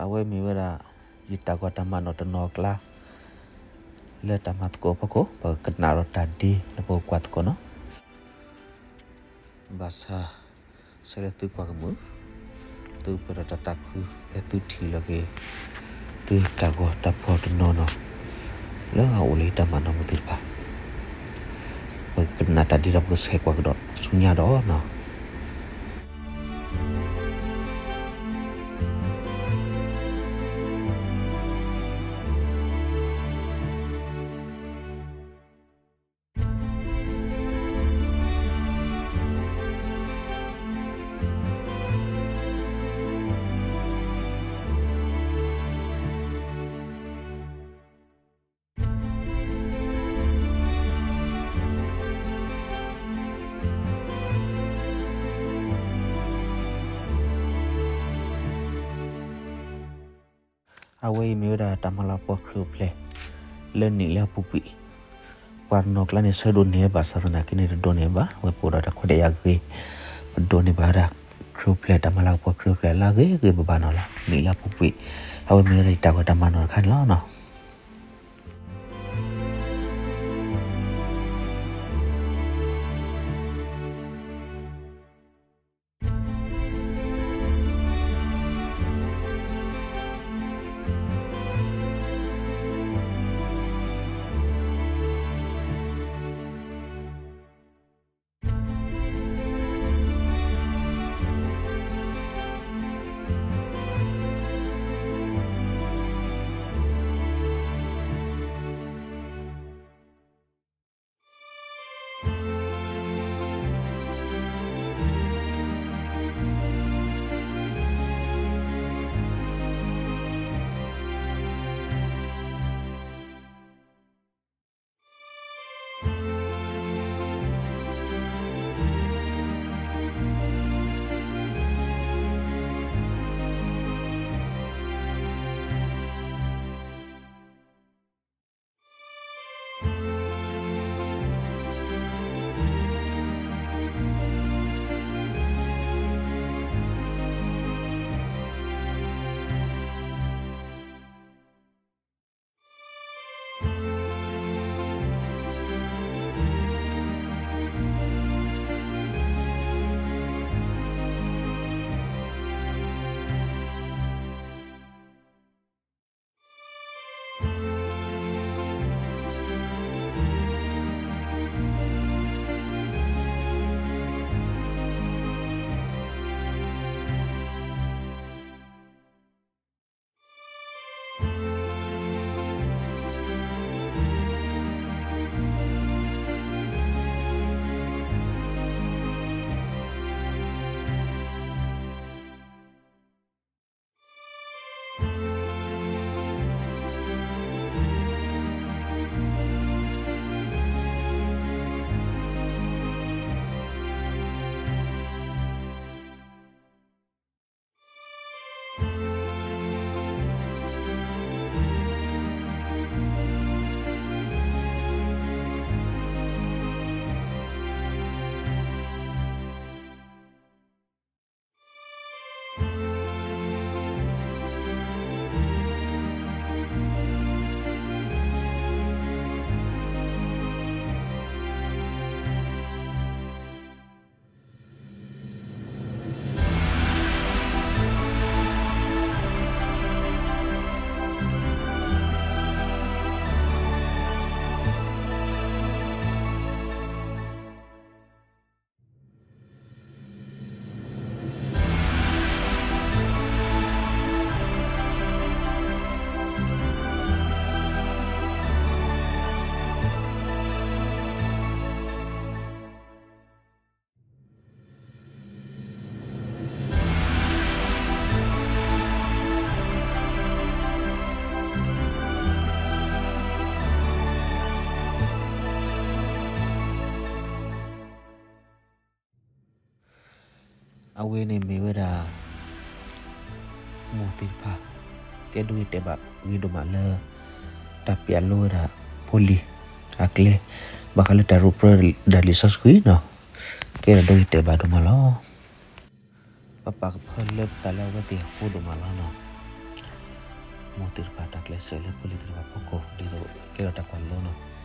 အဝဲမ့ၢ်ဝဲဒၣ် ယတၢ်ဂီၤတၢ်မၤနီၣ်တနီၤအကျါ လၢတၢ်မၤသကိးအဖီခိၣ် ပကကနၣ်ဒီးတၢ်ဒ့ ဒီးပကကွၢ်သကိးနီၤ. ဘၣ်ဆၣ် ဆၢလၢသုကွၢ်ကမုာ် သုပၢၢ်ဒီးတၢ်သးခု လၢသုထံၣ်လီၤက့ၤ သုတၢ်ဂီၤတၢ်ဖီၣ်တနီၤနီၤ လၢအအိၣ်လၢယတၢ်မၤနီၣ်ပူၤသ့ၣ်တဖၣ် ပကကနၣ်တၢ်ဒ့ဒီးပကဆဲးကွၢ်ကဒီးဆူညါဒီးနီၤ. အဝဲအံၤမ့ၢ်ဝဲဒၣ်တၢ်မၤလၤကပီၤခရံာ်အိၣ်ဖျဲၣ် လၢနံၣ်လၢအပူၤကွံာ်, ပှၤနီၢ်ကျါန့ၣ် ဆၢဒိးန့ၢ်ဘၣ် ဘၣ်ဆၣ်သနာ်က့န့ၣ် တဒိးန့ၢ်ဘၣ်, အဝဲပအိၣ်ဒီးတၢ်ခွဲးတၢ်ယာ်ဂ့ၤ, ပဒိးန့ၢ်ဘၣ်ဝဲဒၣ် ခရံာ်အိၣ်ဖျဲၣ် တၢ်မၤလၤကပီၤခရံာ်အိၣ်ဖျဲၣ်လၢအဂ့ၤဂ့ၤဘၣ်ဘၣ်နီၤလီၤ. နံၣ်လၢအပူၤကွံာ် အဝဲမ့ၢ်ဝဲဒၣ်ယတၢ်ဂီၤတၢ်မၤနီၣ်တခါန့ၣ်လီၤနီၤ.အဝဲန့ၣ်မ့ၢ်ဝဲဒၣ် မိၢ်သ့ၣ်တဖၣ် ကဲဒိဂ့ၤတဲာ်ဘၣ်ဂ့ၤဒိၣ်မးလၢ တၢ်ပျၢ်လိဝဲဒၣ် ဖိလံၤအကျဲ ဘၣ်ဃးလၢတၢ်ရူးပြၢဒၣ်လံာ်စီဆှံနီၤ, ကဲဒိဂ့ၤတဲာ်ဘၣ်ဒိၣ်မးလီၤ. ပပာ်ကဖၢလၢပသးလၢအဝဲသ့ၣ်အဃိဒိၣ်မးလီၤနီၤ. မ်သုတပာ်တၢ်ကျဲးစၢးလၢဖိလံၤသ့ၣ်တဖၣ်ဖီခိၣ် ဒ်သိးကဲထီၣ်တၢ်ကွၢ်လိနီၤ.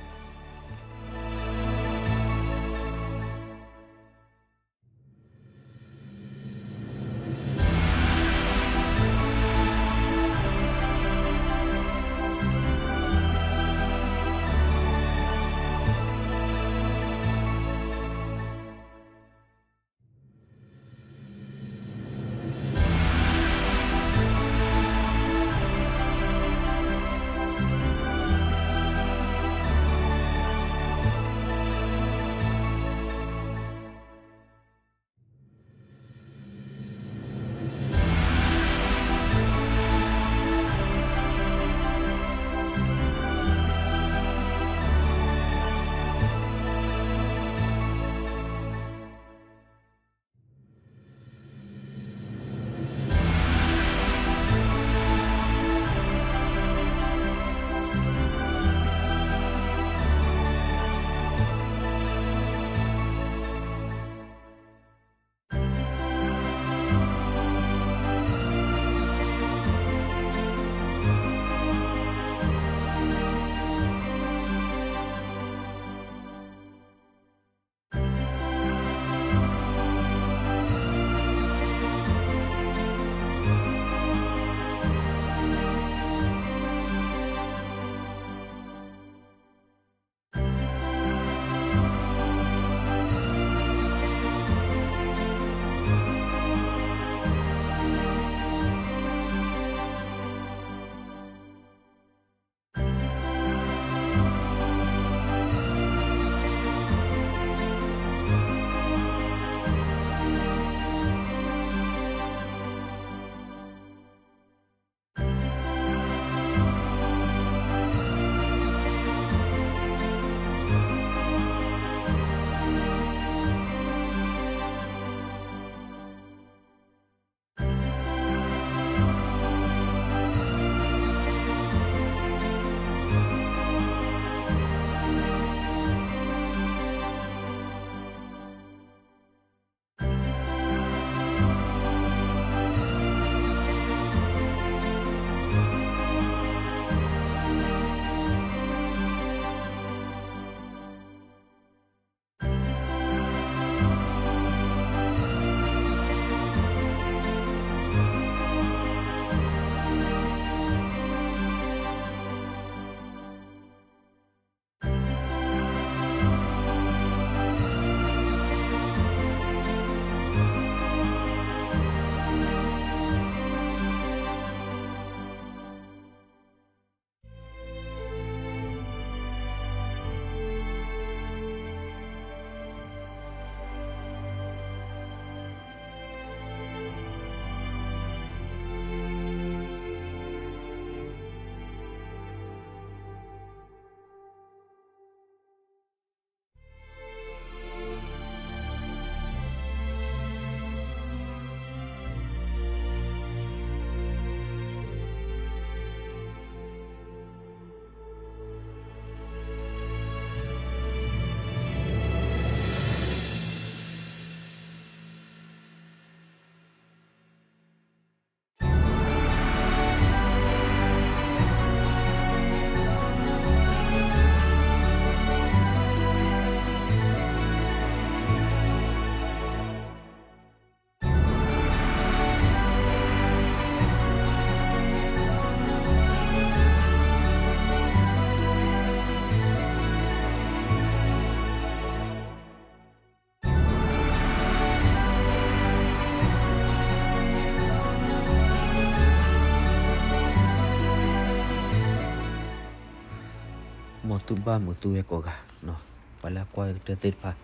မ်သုဘၣ်မုာ်သုဝဲကိးဂၤ, ပှၤလၢအကွၢ်ကတၢၢ်သ့ၣ်တဖၣ်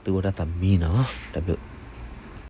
သုအိၣ်တၢ်သးမံနီၤ, တၢ်ဘျုး.